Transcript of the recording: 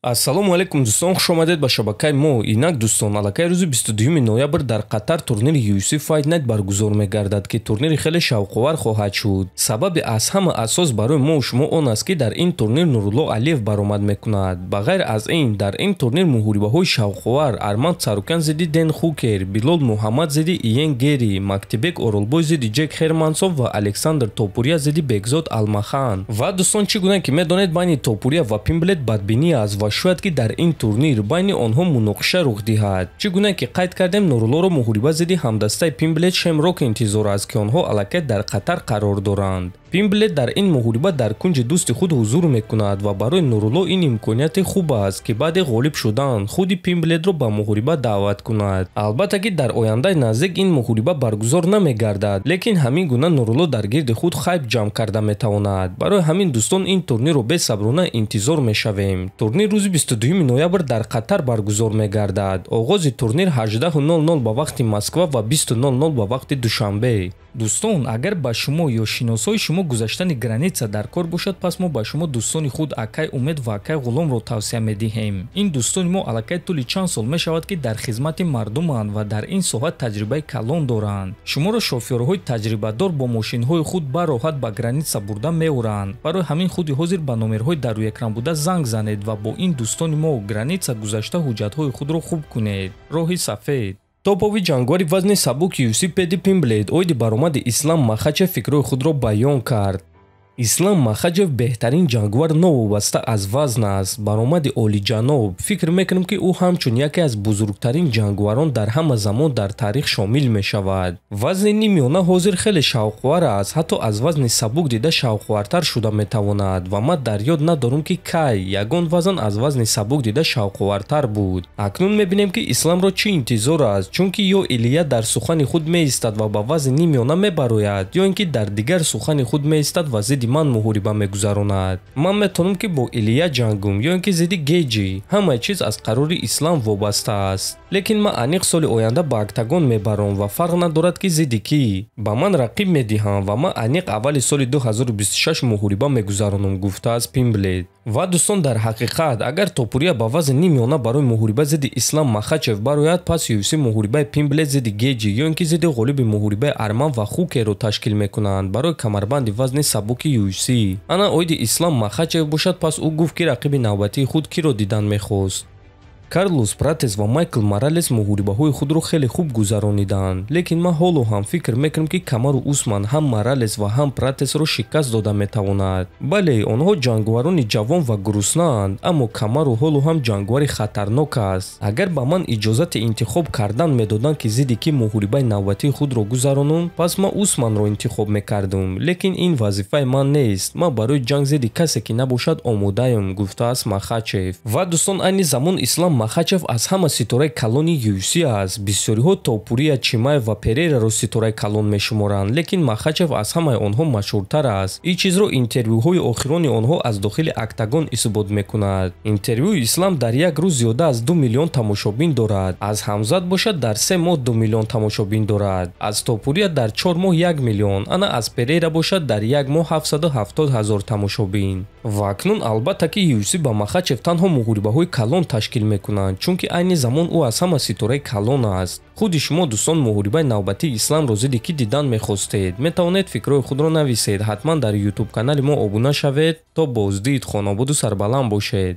Ассалому алайкум дӯстон, хуш омадед ба шабакаи мо. Инак дӯстон, аллакай рӯзи 22 ноябр дар Қатар турнири UFC Fight Night баргузор мегардад, ки турнири хеле шавқовар хоҳад шуд. Сабаби аз ҳама асос барои мо шумо он аст, ки дар ин турнир Нурулло Алиев баромад мекунад. Ба ғайр аз ин, дар ин турнир муҳорибаҳои шавқовар Арман Царукян зидди Ден Хукер, Билол Муҳаммад зидди Иен Гери, Мактибек Оролбой зидди Ҷек Хермансон ва Александр Топурия зидди Бекзод Алмахан. Ва дӯстон, чӣ гуна ки медонед, байни Топурия ва Пимблет бадбинӣ аст ва шояд ки дар ин турнир байни онҳо муноқиша рух диҳад. Чӣ гуна ки қайд кардем, Нуруллоро муҳориба зидди ҳамдастаи Пимблет Шемрок интизор аст, ки онҳо аллакай дар Қатар қарор доранд. Пимблет дар ин муҳориба дар кунҷи дӯсти худ ҳузур мекунад ва барои Нурулло ин имконияти хуб аст, ки баъди ғолиб шудан худи Пимблетро ба муҳориба даъват кунад. Албатта ки дар ояндаи наздик ин муҳориба баргузор намегардад, лекин ҳамин гуна Нурулло дар гирди худ хайп ҷамъ карда метавонад. Барои ҳамин дӯстон, ин турнирро бесаброна интизор мешавем. Турнир рӯзи 22 ноябр дар Қатар баргузор мегардад. Оғози турнир 18:00 ба вақти Москва ва 20:00 ба вақти Душанбе. Дӯстон, агар ба шумо ё шиносҳои шумо гузаштани граница дар кор бошад, пас мо ба шумо дӯстони худ акай Умед ва акай Ғуломро тавсия медиҳем. Ин дӯстони мо аллакай тӯли чанд сол мешавад, ки дар хизмати мардуманд ва дар ин соҳа таҷрибаи калон доранд. Шуморо шофёрҳои таҷрибадор бо мошинҳои худ бароҳат ба граница бурда меоранд. Барои ҳамин худи ҳозир ба номерҳои дар рӯи экран буда занг занед ва бо ин дӯстони мо граница гузашта ҳуҷҷатҳои худро хуб кунед. Роҳи сафед. Топови ҷангвари вазни сабук UFC Педи Пимблет оиди баромади Ислам Махачев фикрҳои худро баён кард. Ислам Махачев беҳтарин ҷангвар новобаста аз вазн аст. Баромади олиҷаноб. Фикр мекунам, ки ӯ ҳамчун яке аз бузургтарин ҷангварон дар ҳама замон дар таърих шомил мешавад. Вазни нимиёна ҳозир хеле шавқовар аст, ҳатто аз вазни сабук дида шавқовартар шуда метавонад ва ман дар ёд надорам, ки кай ягон вазн аз вазни сабук дида шавқовартар буд. Акнун мебинем, ки Исламро чӣ интизор аст, чунки ё Илия дар сухани худ меистад ва ба вазни нимиёна мебарояд, ё ин ки дар дигар сухани худ меистад ва зидди ман муҳориба мегузаронад. Ман метавонам, ки бо Илия ҷангум ё ин ки зидди Геҷи. Ҳамаи чиз аз қарори Ислам вобаста аст. Лекин ман аниқ соли оянда ба октагон мебаром ва фарқ надорад, ки зидди кӣ. Ба ман рақиб медиҳам ва ман аниқ аввали соли 2026 муҳориба мегузаронам, гуфтааст Пимблет. Ва дӯстон, дар ҳақиқат, агар Топурия ба вазни нимиёна барои муҳориба зидди Ислам Махачев барояд, пас UFC муҳорибаи Пимблет зидди Геҷи ё ин ки зидди ғолиби муҳорибаи Арман ва Хукерро ташкил мекунанд барои камарбанди вазни сабуки UFC. Ана оиди Ислам Махачев бошад, пас ӯ гуфт, ки рақиби навбатии худ киро дидан мехост. Карлос Пратес ва Майкл Моралес муҳорибаҳои худро хеле хуб гузарониданд, лекин ман ҳоло ҳам фикр мекунам, ки Камару Усман ҳам Моралес ва ҳам Пратесро шикаст дода метавонад. Бале, онҳо ҷангварони ҷавон ва гуруснаанд, аммо Камару ҳоло ҳам ҷангвари хатарнок аст. Агар ба ман иҷозати интихоб кардан медоданд, ки зидди кӣ муҳорибаи навбатии худро гузаронам, пас ман Усманро интихоб мекардам, лекин ин вазифаи ман нест. Ман барои ҷанг зидди касе ки набошад омодаем, гуфтааст Махачев. Ва дӯстон, айни замон Ислам Махачев аз ҳама ситораи калони UFC аст. Бисёриҳо Топурия, Чимаев ва Перейраро ситораи калон мешуморанд, лекин Махачев аз ҳамаи онҳо машҳуртар аст. Ин чизро интервюҳои охирони онҳо аз дохили октагон исбот мекунад. Интервюи Ислам дар як рӯз зиёда аз 2 миллион тамошобин дорад. Аз Ҳамзат бошад, дар 3 моҳ 2 миллион тамошобин дорад. Аз Топурия дар 4 моҳ 1 миллион, ана аз Перейра бошад, дар як моҳ 770 ҳазор тамошобин. Ва акнун албатта ки UFC ба Махачев танҳо муҳорибаҳои калон ташкил мекунанд, чунки айни замон ӯ аз ҳама ситораи калон аст. Худи шумо дӯстон, муҳорибаи навбатии Исламро зидди кӣ дидан мехостед? Метавонед фикрҳои худро нависед. Ҳатман дар YouTube канали мо обуна шавед. То боздид, хонободу сарбаланд бошед.